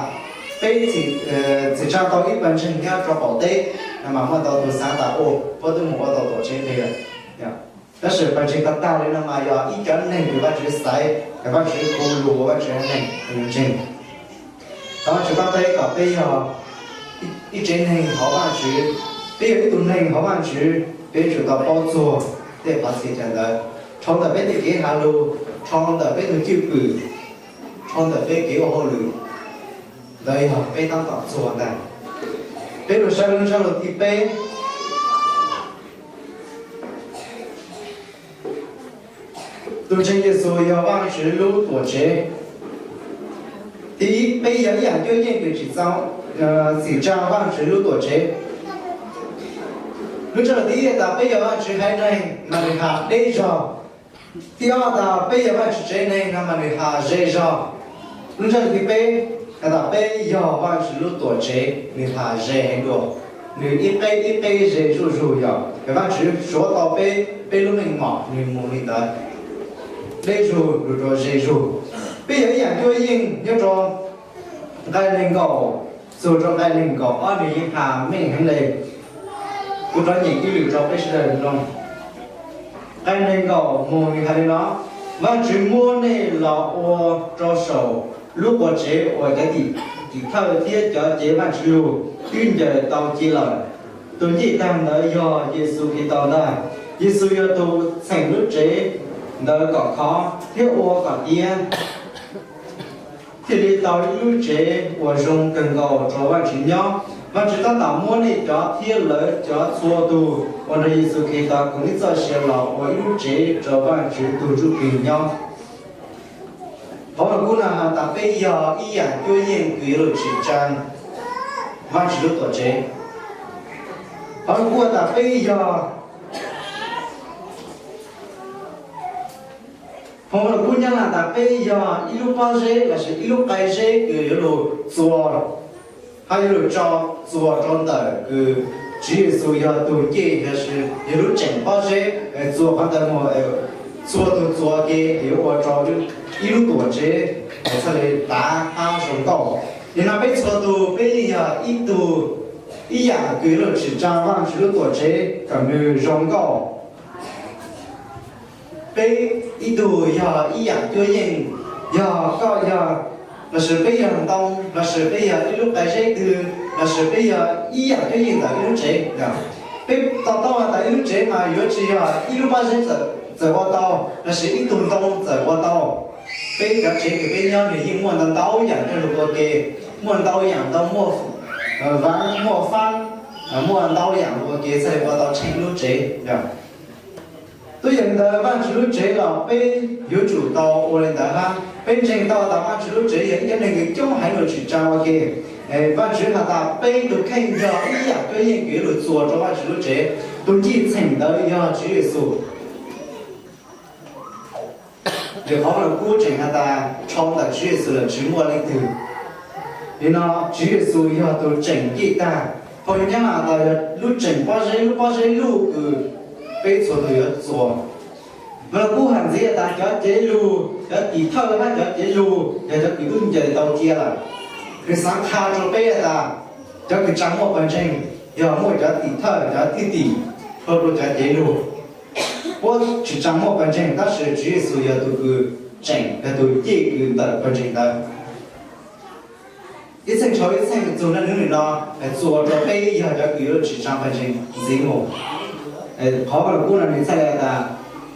peb txhim tsa tau ib pawg ntseeg nyob rua qaum teb, no mas muaj ntau tug xaav tas ua puab twb moog ua tau tuam tsev le lawm. Tab sis pawg ntseeg tag tag le no mas yog ib cov neeg kws Vaajtswv xaiv, kws Vaajtswv hu lug ua Vaajtswv haiv neeg, ntseeg. Thov Vaajtswv paab peb kom peb yog ib tsev neeg hov Vaajtswv, peb yog ib tug neeg hov Vaajtswv, peb tsum tau paub txuag tej qhov txhia chaw ntawd, dhau ntawm peb tej kev has lug, dhau ntawm peb tug cwj pwm, dhau ntawm peb kev ua hauj lwm. Ntawd yog peb tab tom txuag ntag. Peb lug saib lub ntsab lug thib peb. Tus ntseeg Yexus yog Vaajtswv lub tuam tsev. Thib ib, peb yog ib yaam cuab yeej kws tsim txom, txhim tsa Vaajtswv lub tuam tsev. Lub ntsab lug thib ib tas peb yog Vaajtswv haiv neeg mas nwg has deb zog. Thib ob tas peb yog Vaajtswv tsev neeg no mas nwg has ze zog. Lub ntsab lug thib peb has tas peb yog Vaajtswv lub tuam tsev, nwg has ze heev dua. Nwg ib qeb ib qeb ze zuj zug yog Vaajtswv suav tau peb, peb lub meej mom nwg moog le ntawd, deb zug lug rua ze zug. Peb yog ib yaam cuab yeej nyob rua nqai neeg nkaum txug rua nqai neeg nkaum ob nwg yeej has meej heev le. Kuv rov nyeem ib lwm rua peb sawv daws mloog. Nqai neeg nkaum moog nwg has le no: Vaajtswv muab nej los ua rua saum lub quas tsev uas cov tim thawj thiab cov cev Vaajtswv lug twb ncaws tau cia lawm. Tus ncej tag ntawd yog Yexus Khetos ntag. Yexus yog tus txheem lub tsev ntawd kom khov thiab ua kom tiav, thiaj li tau ib lub tsev uas zoo kawg nkaus rua Vaajtswv nyob. Vaajtswv tab tom muab nej cov thiab lawv cov txhua tug uas nrog Yexus Khetos koom ib txoj sia los ua ib lub tsev rua Vaajtswv tug ntsuj plig nyob. Phau Lug Kub no has tas peb yog ib yaam cuab yeej kws yuav lug tsim tsaa Vaajtswv lub tuam tsev. Phau Lug Kub has tas peb yog, Phau Lug Kub Nyab Laj tas peb yog ib lub pob zeb lossis ib lub qai zeb kws yuav lug txuas, hab yuav lug tso txuas rua ntawm kws Tswv Yexus yog tug ncej lossis yog lub tseem pob zeb, txuas qhov ntawd moog, txhua tug txuas ke yuav ua rua ib lub tuam tsev txhaj le tav hab zoo nkauj. Yog no peb txhua tug peb yog ib tug, ib yaam kws yuav lug tsim tsaa Vaajtswv lub tuam tsev kom nwg zoo nkauj. Peb ib tug yog ib yaam cuab yeej, yog koj yog, lossis peb yog ntoo, lossis peb yog ib lub qai zeb twg, lossis peb yog ib yaam cuab yeej ntawm ib lub tsev. Peb to taub has tas ib lub tsev mas yuav tsi yog ib lub pob zeb txawm ua tau, lossis ib tug ntoo txawm ua tau. Peb cov tsev kws peb nyob nwg yeej muaj ntau ntau yaam coj lug ua ke, muaj ntau yaam ntoo, muaj vaav, muaj faab, muaj ntau yaam lug ua ke txhaj le ua tau tsheej lub tsev. Tuab yam li ntawd Vaajtswv lub tsev los peb yuav tsum tau ua le ntawd hab. Peb ntseeg tau tas Vaajtswv lub tsev yog ib cov neeg kws coob heev lug tsim tsaa ua ke. Vajtswv has tas peb tus kheej yog ib yam cuab yeej kws yuav lug txuas rua Vajtswv lub tsev. Tus ncij txheem ntawd yog Tswv Yexus. Vim qhov lug kub tseem has tas tso ntawm Tswv Yexus lawm tsis muaj leej twg. Nim no Tswv Yexus yog tus tseem ncij tag. Phau Ncaj Ncees has tas yog lub tseem pob zeb, lub pob zeb luj kws peb txhua tus yuav txuas. Mas lug kub has ntxiv tas cov cev lug, cov tim thawj hab cov cev lug yog cov kws tub ncaws tau cia lawm. Nws xaav qha rua peb tas cov kws tsaa muaj pawg ntseeg yog muaj cov tim thawj, cov thwj tim, hlo rua cov cev lug. Puab tsis tsaa muaj pawg ntseeg, tab sis Tswv Yexus yog tus kws tseem, yog tus ncij kws ntawm pawg ntseeg ntawd. Ib txheej dhau ib txheej txug niaj hnub nim no, txuas rua peb yog cov kws yuav tsis tsaa pawg ntseeg ntxiv mus. Qhov lug kub no nws txhaj le tas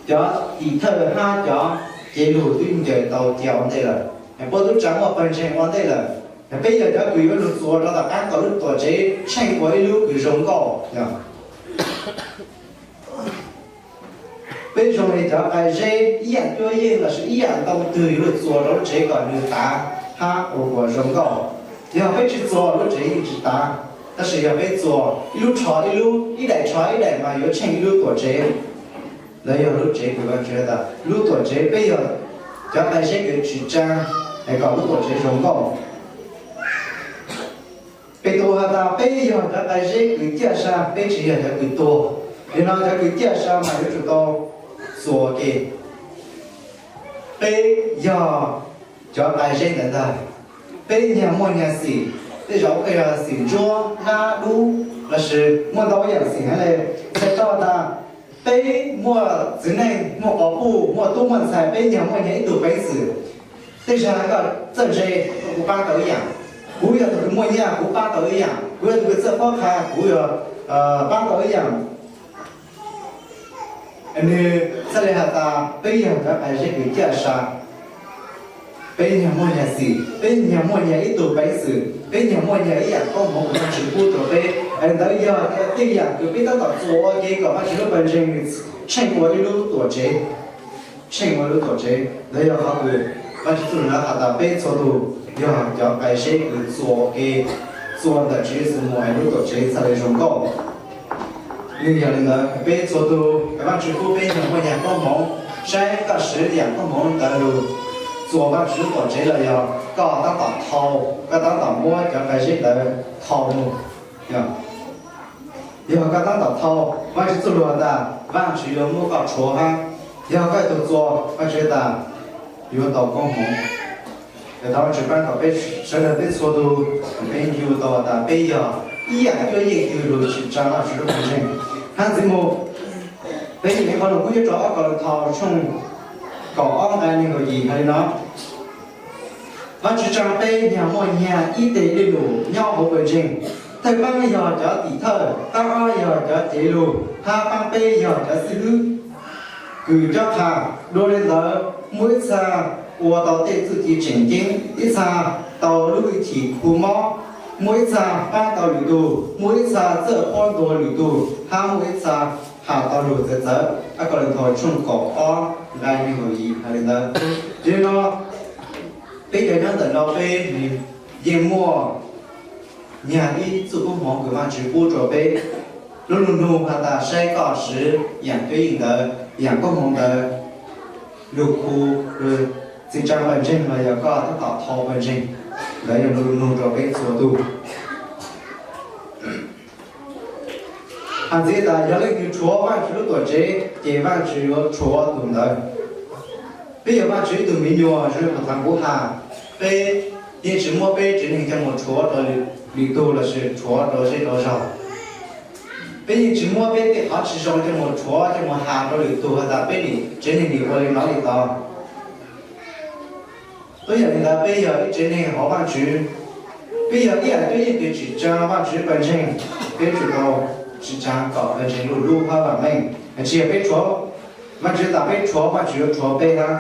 cov tim thawj hab cov cev lug tub ncaws tau cia ua ntej lawm, puab tub tsaa muaj pawg ntseeg ua ntej lawm. Peb yog cov kws yuav lug txuas rua tom qaab kom lub tuam tsev tsheej ua ib lub kws zoo nkauj. Peb zoo le cov qai zeb ib yam cuab yeej lossis ib yam ntoo twg yuav lug txuas rua lub tsev kom nws tav hab ua kuas zoo nkauj. Yog peb tsis txuas lub tsev yeej tsis tav, tab sis yog peb txuas ib lub rho ib lub, ib daim rho ib daim mas yuav tsheej ib lub tuam tsev. Ntawd yog lub tsev kws Vajtswv tas lub tuam tsev peb yog cov qai zeb kws tsim tsaa kom lub tuam tsev zoo nkauj. Petus has tas peb yog cov qai zeb kws ciaj sa, peb tsis yog cov kws tuag. Yog no cov kws ciaj sa mas yuav tsum tau txuas ke. Peb yog cov qai zeb ntawd ntag. Peb nyag muaj nyag xim, tej zaum koj yog xim ntsuab, nab, dub, lossis muaj ntau yaam xim heev le. Txhais tau tas peb muaj txiv neej, muaj quas puj, muaj tub muaj ntxhais, peb nyag muaj nyag ib tug peev xwm. Tej zag koj txawj ntse, kuv paab tau ib yaam. Kuv yog tus kws muaj nyaj, kuv paab tau ib yaam. Kuv yog tus kws txawj paub qha, kuv yog paab tau ib yaam. Nwg txhaj le has tas peb yog cov qai zeb kws ciaj sa. Peb nyag muaj nyag xim, peb nyag muaj nyag ib tug peev xwm, peb nyag muaj nyag ib yaam koob hmoov kws Vajtswv pub rua peb. Ntawd yog tej yaam kws peb tab tom txuas ua ke kom Vajtswv lub pawg ntseeg tsheej ua ib lub tuam tsev. Tsheej ua lub tuam tsev. Ntawd yog qhov kws Vajtswv txuj lug has tas peb txhua tug yog cov qai zeb kws txuas ua ke, txuas ntawm Tswv Yexus mus es lub tuam tsev txhaj le zoo nkauj. Nwg yog le ntawd peb txhua tug, Vajtswv pub peb nyag muaj nyag koob hmoov, saib koj swv yaam koob hmoov ntawd lug txuas Vajtswv lub tuam tsev los yog koj tab tom thau, koj tab tom muab cov qai zeb ntawd thau mus. Yog koj tab tom thau, Vajtswv txuj lug has tas Vajtswv yuav muab koj rhuav hab. Yog koj tug txuas, Vajtswv tas yuav tau koob hmoov. Thov Vajtswv paab kom peb sawv daws peb txhua tug, peb ncu tau tas peb yog ib yaam cuab yeej kws lug tsim tsaa Vajtswv lub pawg ntseeg. Hab ntxiv mus, peb ib qho lug kub yuav rua ob Kauleethaus tshooj kaum ob nqai neeg nkaum yim has le no: Vajtswv tsaa peb nyag muaj nyag ib teg dej num nyob huv pawg ntseeg. Thawj paab yog cov tim thawj, paab ob yog cov cev lug, hab paab peb yog cov xib hwb kws cob qha. Dua le ntawd, muaj ib txha ua tau tej txuj ci tseem ceeb, ib txha tau lub hwj chim khu mob, muaj ib txha paab tau lwm tug, muaj ib txha txawj qhuab ntuas lwm tug, hab muaj ib txha has tau lug txawv txawv. Ob Kauleethaus tshooj kaum ob nqai neeg nkaum yim has le ntawd. Yog le no, peb cov nyob ntawm no peb yeej muaj nyag ib txuj koob hmoov kws Vajtswv pub rua peb. Lub lug nug has tas saib koj swv yaam cuab yeej ntawd, yaam koob hmoov ntawd lug khu, lug tsim tsaa pawg ntseeg los yog koj tab tom thau pawg ntseeg. Ntawd yog lub lug nug rua peb txhua tug. Has ntxiv tas yog leej twg rhuav Vajtswv lub tuam tsev, ces Vajtswv yuav rhuav tug ntawd. Peb yog Vajtswv ib tug me nyuam, zoo le kuv thaam kuv has, peb yeej tsis muab peb tsev neeg coj mus rhuav rua lwm tug lossis rhuav rua zej rua zog. Peb yeej tsis muab peb tej qhov tsis zoo coj mus rhuav coj mus has rua lwm tug has tas peb nim tsev neeg nim ua le no le tod. Tuab yam le ntawd peb yog ib tsev neeg hauv Vajtswv, peb yog ib yam cuab yeej kws tsim tsaa Vajtswv pawg ntseeg, peb tsum tau tsim tsaa kom pawg ntseeg luj lub hab vam meej. Tsis yog peb rhuav, Vajtswv tas peb rhuav Vajtswv yuav rhuav peb hab.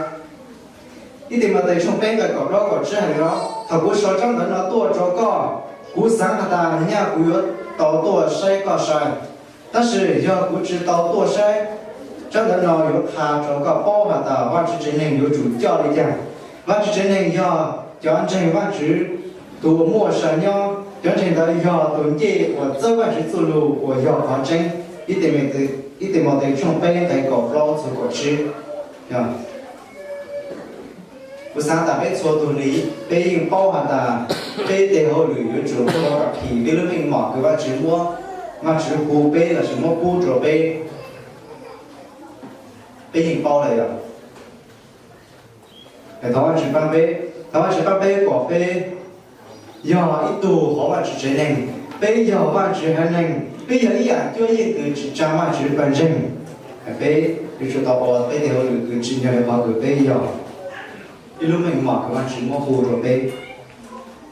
Ib Timautes tshooj peb nqai kaum plaub kaum tsib has le no: Thaum kuv sau tsab ntawv no tuaj rua koj, kuv xaav has tas nyaj kuv yuav tau tuaj saib koj sai. Tab sis yog kuv tsis tau tuaj saib, tsab ntawv no yuav qha rua koj paub has tas Vajtswv tsev neeg yuav tsum coj le caag. Vajtswv tsev neeg yog cov ntseeg Vajtswv, tus uas muaj sai nyob, Cov ntseeg ntawd yog tus ncej uas txawb Vajtswv txuj lus uas yog qhov tseeb. Ib Timautes tshooj peb nqe kaum plaub txug kaum tsib. Kuv xav tas peb txhua tus li, peb yeej paub has tas peb tej hauj lwm yuav tsum muaj kom phim peb lub meej mom kws Vajtswv muab, Vajtswv hu peb lossis muab pub rua peb. Peb yeej paub lawm yog. Thov Vajtswv pab peb, thov Vajtswv pab peb kom peb yog ib tug hauv Vajtswv tsev neeg, peb yog Vajtswv haiv neeg, peb yog ib yam cuab yeej kws tsis tsa Vajtswv pawg ntseeg. Peb yuav tsum tau ua peb tej hauj lwm kws tsim nyog li qhov kws peb yog ib lub meej mom kws Vajtswv muab hu rua peb.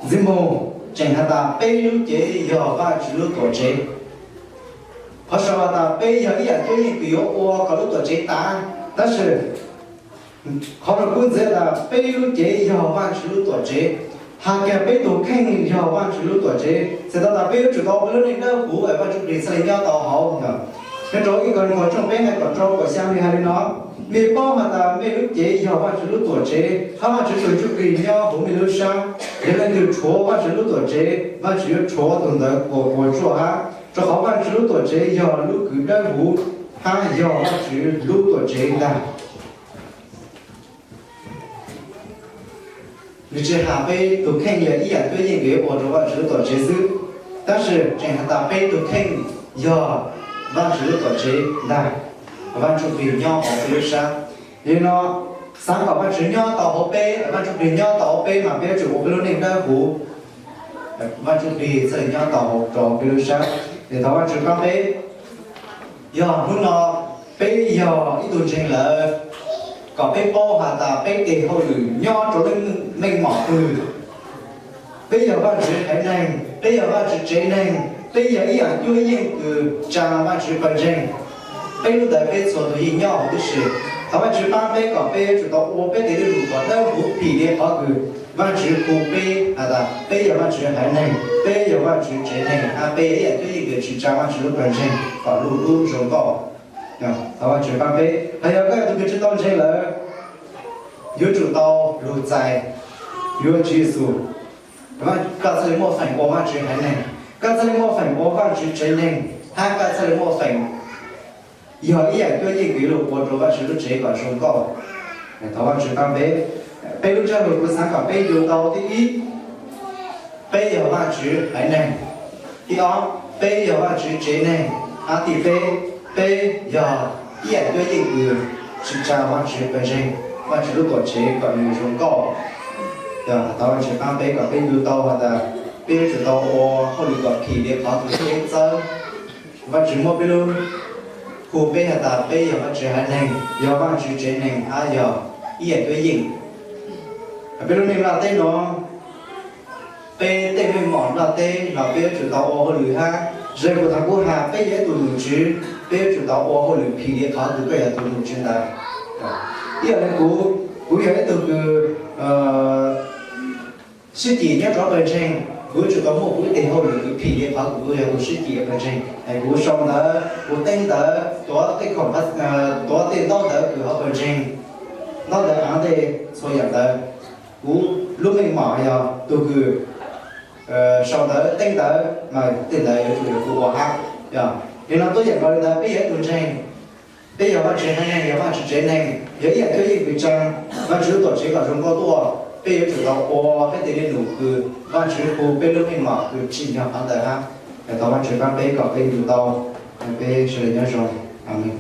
Ntxiv moog tseem has tas peb lub cev yog Vajtswv lub tuam tsev. Qhov sau has tas peb yog ib yam cuab yeej kws yuav ua kom lub tuam tsev tav, tab sis qhov no kuj ntxiv tas peb lub cev yog Vajtswv lub tuam tsev. Has kiag peb tug kheej yog Vajtswv lub tuam tsev, txhais tau tas peb yuav tsum tau ua lub neej dawb huv es Vajtswv Plig txhaj le nyob tau hauv. Nyob rau ib Kos Linkhas tshooj peb nqe kaum rau kaum xya nws hais li no: Mej paub has tas mej lub cev yog Vajtswv lub tuam tsev, hab Vajtswv tus Ntsuj Plig nyob huv mej lub sab. Yog leej twg rhuav Vajtswv lub tuam tsev, Vajtswv yuav rhuav tus ntawd quas quas tsuaj hab, rau qhov Vajtswv lub tuam tsev yog lub kws dawb huv, hab yog Vajtswv lub tuam tsev ntag. Nws tsis has peb tug kheej yog ib yam cuab yeej kws yuav ua rau Vajtswv lub tuam tsev xwb, tab sis tseem has tas peb tug kheej yog Vajtswv lub tuam tsev ntag, Vaj Ntsuj Plig nyob hauv peb lub sab. Yog li no, xav kom Vajtswv nyob tau hauv peb, Vaj Ntsuj Plig nyob tau hauv peb mas peb yuav tsum ua peb lub neej dawb huv, Vaj Ntsuj Plig txhaj le nyob tau rau peb lub sab. Es thov Vajtswv pab peb, yog hnub no peb yog ib tug ntseeg lawm, kom peb paub has tas peb tej hauj lwm nyob rau lub meej mom twg. Peb yog Vajtswv haiv neeg, peb yog Vajtswv tsev neeg, peb yog ib yam cuab yeej kws tsa Vajtswv pawg ntseeg. Peb lub ntawd peb txhua tus yeej nyob huv tib si. Thov Vajtswv pab peb kom peb yuav tsum tau ua peb tes dej lug kom dawb huv phim li qhov kws Vajtswv hu peb has tas peb yog Vajtswv haiv neeg, peb yog Vajtswv tsev neeg, hab peb yog ib yam cuab yeej kws tsis tsa Vajtswv lub pawg ntseeg kom lug lub zoo nkauj. Thov Vajtswv pab peb. Hos yog koj yog tus kws tsis tau ntseeg lawm, yuav tsum tau lug txais yuav Tswv Yexus, koj txhaj le muaj feem ua Vajtswv haiv neeg, koj txhaj le muaj feem ua Vajtswv tsev neeg, hab koj txhaj le muaj feem yog ib yam cuab yeej kws yuav lug ua rau Vajtswv lub tsev kom zoo nkauj. Thov Vajtswv pab peb. Peb lub ntsab lug kuv xav kom peb ncu tau: thib ib, peb yog Vajtswv haiv neeg; thib ob, peb yog Vajtswv tsev neeg; hab thib peb, peb yog ib yam cuab yeej kws tsis tsa Vajtswv pawg ntseeg, Vajtswv lub tuam tsev kom nws zoo nkauj. Thov Vajtswv pab peb kom peb ncu tau has tas peb yuav tsum tau ua hauj lwm kom phim li qhov kws peb txawb. Vajtswv muab peb lub, hu peb has tas peb yog Vajtswv haiv neeg, yog Vajtswv tsev neeg, hab yog ib yam cuab yeej. Peb lub neej nplaj teb no, peb tej meej mom nplaj teb no peb yuav tsum tau ua hauj lwm hab. Zoo kuv thaum kuv has, peb yog ib tug nom tswv, peb yuav tsum tau ua hauj lwm phim li qhov kws koj yog tus nom tswv ntawd. Ib yam li kuv, kuv yog ib tug kws sib cim nyob rau pawg ntseeg, kuv yuav tsum tau muaj kuv ib teg hauj lwm kws phim li qhov kws kuv yog tus sib cim pawg ntseeg. Es kuv sau ntawv, kuv teeb ntawv, tuav tej khoom, tuav tej ntaub ntawv kws hauv pawg ntseeg, ntaub ntawv av ntej, txhua yam ntawd. Kuv lub meej mom yog tus kws sau ntawv, teeb ntawv, mas tej ntawd yuav tsum yog kuv ua hab. Yog li no tuab yam nkaus li ntawd, peb yog ib tug ntseeg, peb yog Vajtswv haiv neeg, yog Vajtswv tsev neeg, yog ib yam cuab yeej kws tsa Vajtswv lub tuam tsev kom zoo nkauj tuaj, peb yuav tsum tau ua peb tes dej num kws Vajtswv hu peb lub meej mom kws tsim nyog qhov ntawd hab. Thov Vajtswv pab peb kom peb ncu tau, peb sawv daws nyob zoo. Amees.